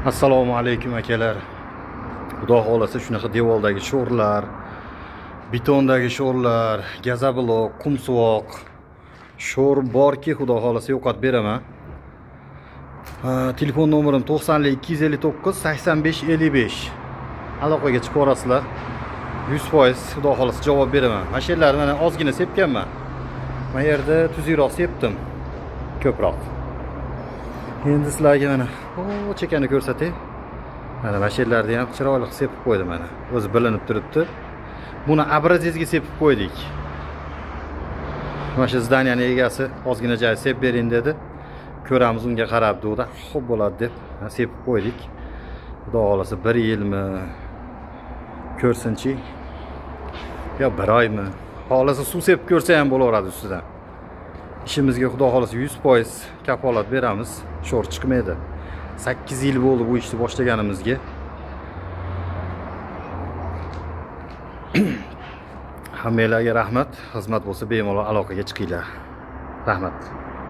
Assalomu alaykum, akalar. Xudo xohlasa, shunaqa devordagi sho'rlar, betondagi sho'rlar, газоблок, qumsuvoq, sho'r borki, Xudo xohlasa, yo'qotib beraman. Ha, telefon nomerim 90 259 85 55. Aloqaga chiqib olasizlar. 100%, Xudo xohlasa, javob beraman. Mana shu yerlarni mana ozgina sepganman. Mana yerda tuzukroq sepdim. Ko'proq. Endi sizlarga mana o chekani ko'rsatay. Mana shu yerlarda ham chiroyli qilib sepib qo'ydim mana. O'zi bilinib turibdi. Buni образец ga sepib qo'ydik. Mana shu здания ni egasi ozgina joy sepib bering dedi. Ko'ramiz, unga qarab degdi. Xo'p, bo'ladi deb sepib qo'ydik. Xudo xohlasa, bir yilmi ko'rsinchi, yo bir oymi. Xohlasa, suv sepib ko'rsa ham bo'laveradi ustidan. Ishimizga, Xudo xohlasa, 100% kafolat beramiz. Sho'r chiqmaydi. 8 yil bo'ldi bu ishni boshlaganimizga. Hammanglarga rahmat. Xizmat bo'lsa, bemalol aloqaga chiqinglar. Rahmat.